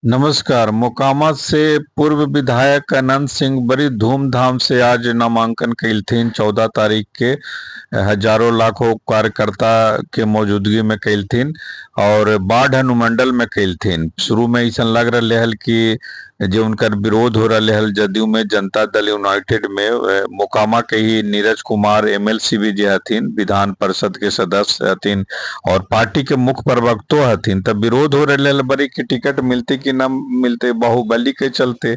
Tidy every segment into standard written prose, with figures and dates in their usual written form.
नमस्कार। मोकामा से पूर्व विधायक अनंत सिंह बड़ी धूमधाम से आज नामांकन कैलथिन 14 तारीख के, हजारों लाखों कार्यकर्ता के मौजूदगी में कैलथिन और बाढ़ अनुमंडल में कैलथिन। शुरू में ऐसा लग रहा हल कि जो उनकर विरोध हो रहा हल जदयू में, जनता दल यूनाइटेड में मोकामा के ही नीरज कुमार एमएलसी भी जे हथिन, विधान परिषद के सदस्य हथिन और पार्टी के मुख्य प्रवक्तो हथिन, तब विरोध हो रहा हल बड़ी कि टिकट मिलते कि न मिलते, बाहुबली के चलते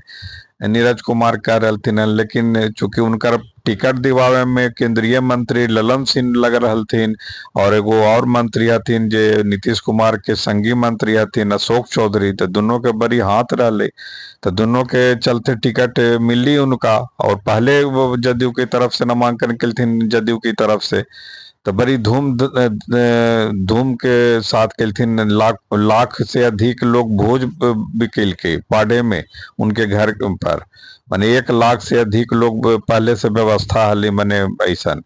नीरज कुमार कह रहलथिन। लेकिन चूंकि उनकर टिकट दिवावे में केंद्रीय मंत्री ललन सिंह लग रहलथिन और एगो और मंत्री हथिन जे नीतीश कुमार के संगी मंत्री हथिन अशोक चौधरी, तो दोनों के बड़ी हाथ रहले, तो दोनों के चलते टिकट मिली उनका। और पहले वो जदयू की तरफ से नामांकन केलथिन, जदयू की तरफ से तो बड़ी धूम धूम के साथ केलथिन। लाख लाख से अधिक लोग भोज भी केलकै बाढ़े में उनके घर पर, माने 1 लाख से अधिक लोग पहले से व्यवस्था हली माने ऐसन।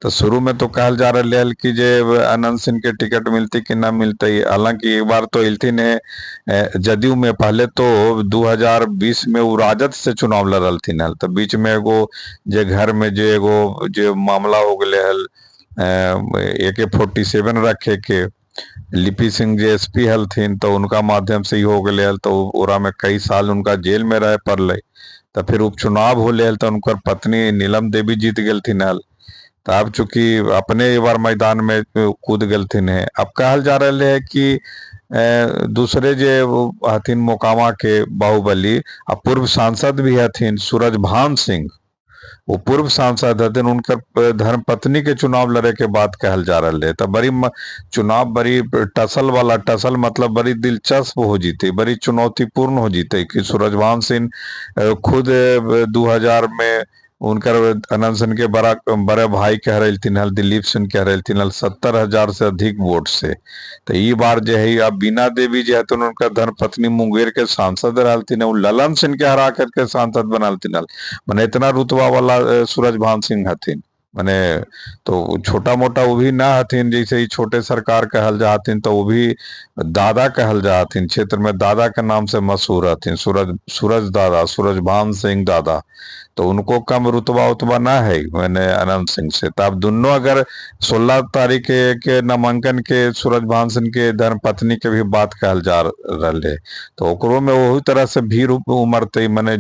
तो शुरू में तो कहल जा रहा हल कि जे अनंत सिंह के टिकट मिलती कि ना मिलते, हालांकि एक बार तो एलथिन है जदयू में, पहले तो 2020 में वो राजद से चुनाव लड़लथिन हल, तो बीच में एगो जे घर में जे एगो जे मामला हो गए हल AK-47 रखे के, लिपि सिंह जे एसपी हलथिन तो उनका माध्यम से ही हो गए हल, तो ओरा में कई साल उनका जेल में रहे पड़ले। तो फिर उपचुनाव होले हल तो उनकर पत्नी नीलम देवी जीत गेलथिन हल। तो अब चूंकि अपने एक बार मैदान में कूद गेलथिन है, अब कहल जा रहा है कि दूसरे जे हथिन मोकामा के बाहुबली आ पूर्व सांसद भी हथिन सूरजभान सिंह, वो पूर्व सांसद हथिन, उनकर धर्मपत्नी के चुनाव लड़े के बात कहल जा रहा है। तो बड़ी चुनाव बड़ी टसल वाला, टसल मतलब बड़ी दिलचस्प हो जीते, बड़ी चुनौतीपूर्ण हो जीते कि सूरजभान सिंह खुद 2000 में उनकर अनंत सिंह के बड़ा बड़े भाई कह रहे हल, दिलीप सिंह कह रहे हल 70,000 से अधिक वोट से। तो ई बार जो है अब बीना देवी जो है तो उनका धर्मपत्नी मुंगेर के सांसद रहलथिन, वो ललन सिंह के हरा करके सांसद बनलथिन हल, माने इतना रुतबा वाला सूरजभान सिंह हथिन, माने तो छोटा मोटा वो भी ना हथिन, जैसे ही छोटे सरकार कहल जाथिन तो वो भी दादा कहल जाथिन, क्षेत्र में दादा के नाम से मशहूर हथिन, सूरज सूरज दादा, सूरजभान सिंह दादा, तो उनको कम रुतबा उतबा ना है मैंने अनंत सिंह से। तो अब दोनों अगर 16 तारीख के नामांकन के सूरजभान सिंह के धर्मपत्नी के भी बात कहल जा रहा है, तो ओकरो में वही तरह से भीड़ उमड़ते, मैंने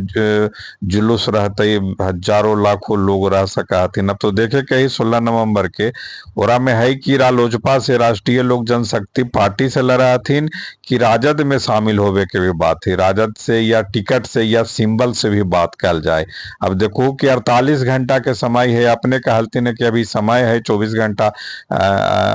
जुलूस रहते, हजारों लाखों लोग रह सका हथिन। अब तो देखे के ही 16 नवंबर के ओरा में है कि रालोजपा से राष्ट्रीय लोक जनशक्ति पार्टी से लड़ा हथिन कि राजद में शामिल होवे के भी बात है, राजद से या टिकट से या सिंबल से भी बात कल जाए। अब देखो कि 48 घंटा के समय है, अपने कहलथिन है कि अभी समय है 24 घंटा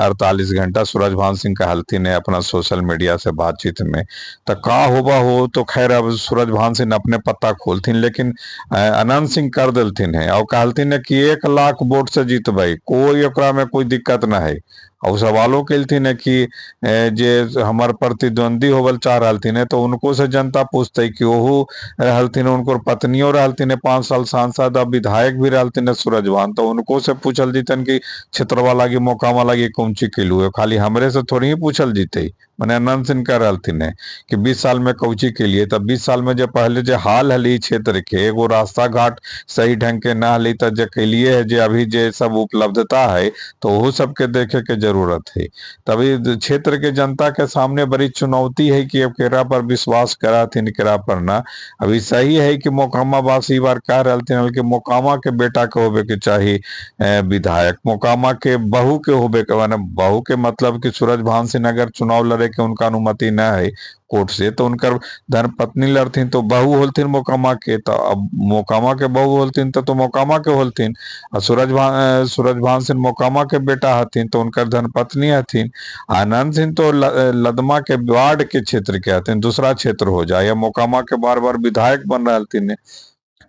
48 घंटा सूरजभान सिंह कहलथिन है अपना सोशल मीडिया से बातचीत में, तो का होबा हो तो खैर अब सूरजभान सिंह अपने पत्ता खोलथिन, लेकिन अनंत सिंह कर दिलथिन है और कहलथिन है कि 1 लाख वोट से जीतबै, कोई ओकरा में कोई दिक्कत न है। और सवालों केलथिन है कि जे हमार प्रतिद्वंदी होवल चाह रहलथिन है तो उनको से जनता पूछते कि ओहू रहलथिन, उनको पत्नियों रहलथिन है 5 साल सांसद और विधायक भी रहलथिन है सूरजभान, तो उनको से पूछल जीतन कि क्षेत्रवा लागी मोकामा लागी कौन चीज केलू है, खाली हमरे से थोड़ी ही पूछल जीते। माने अनंत सिंह कह रहलथिन है कि 20 साल में कौची के लिए, तब 20 साल में जो पहले जो हाल हली क्षेत्र के एगो रास्ता घाट सही ढंग के ना हली, तो जो के लिए है जो अभी जे सब उपलब्धता है तो वो सबके देखे के जरूरत है। तभी क्षेत्र के जनता के सामने बड़ी चुनौती है कि अब केरा पर विश्वास करा थी केरा पर ना। अभी सही है कि मोकामा वासी बार कह रहे कि मोकामा के बेटा के होबे के चाहिए विधायक, मोकामा के बहू के होबे के, माने बहू के मतलब कि सूरजभान सिंह अगर चुनाव लड़े के उनका अनुमति न है कोर्ट से, तो उनकर धर्मपत्नी लड़थिन तो बहू होलथिन मोकामा के, तो अब मोकामा के बहू होलथिन तो मोकामा के होलथिन, और सूरजभान सिंह मोकामा के बेटा हथिन तो उनकर धर्मपत्नी हथिन। आनंद सिंह तो लदमा के वार्ड के क्षेत्र के हथिन, दूसरा क्षेत्र हो जाए, या मोकामा के बार बार विधायक बन रहा।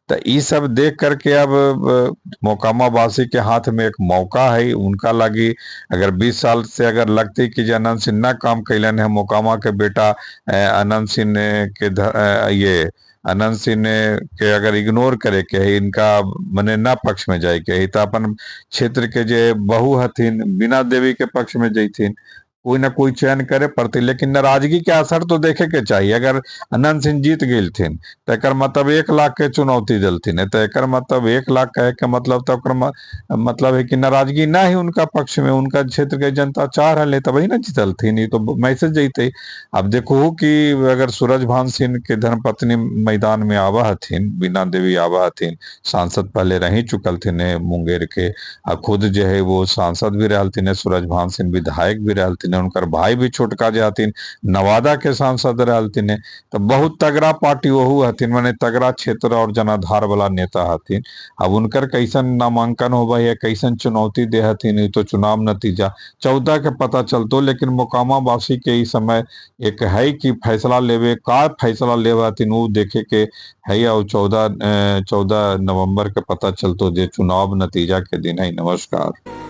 तो ये सब देख करके अब मोकामा वासी के हाथ में एक मौका है उनका लगी, अगर 20 साल से अगर लगती कि अनंत सिंह ना काम कैलन है, मोकामा के बेटा अनंत सिंह के ये अनंत सिंह के अगर इग्नोर करे के है, इनका मने ना पक्ष में जाए के है, तो अपन क्षेत्र के जे बहू हथिन बीना देवी के पक्ष में जैथिन, कोई ना कोई चयन करे पड़ते, लेकिन नाराजगी के असर तो देखे के चाहिए। अगर अनंत सिंह जीत गेलथिन तो एकर मतलब 1 लाख के चुनौती देलथिन, तो एकर मतलब 1 लाख कहे के मतलब तो ओकर मतलब है कि नाराजगी ना ही उनका पक्ष में, उनका क्षेत्र के जनता चाह रहे तभी ना जीतलथिन। ई तो मैसेज जैते। अब देखो कि अगर सूरज भान सिंह के धर्मपत्नी मैदान में आवा हथिन, बीना देवी आवा हथिन, सांसद पहले रही चुकल थिन मुंगेर के, आ खुद जो है वो सांसद भी रहलथिन, सूरज भान सिंह विधायक भी रहलथिन, उनकर भाई भी छोटका जे हथिन नवादा के सांसद रहलथिन, तो बहुत तगड़ा पार्टी ओहू हथिन, माने तगड़ा क्षेत्र और जनाधार वाला नेता हथिन। अब उनकर कैसन नामांकन होबे है, कैसन चुनौती दे हथिन, ई तो चुनाव नतीजा 14 के पता चलतो। लेकिन मोकामा वासी के इस समय एक है कि फैसला लेवे, का फैसला लेवे हथिन वो देखे के है, और 14 नवंबर के पता चलतो जे चुनाव नतीजा के दिन है। नमस्कार।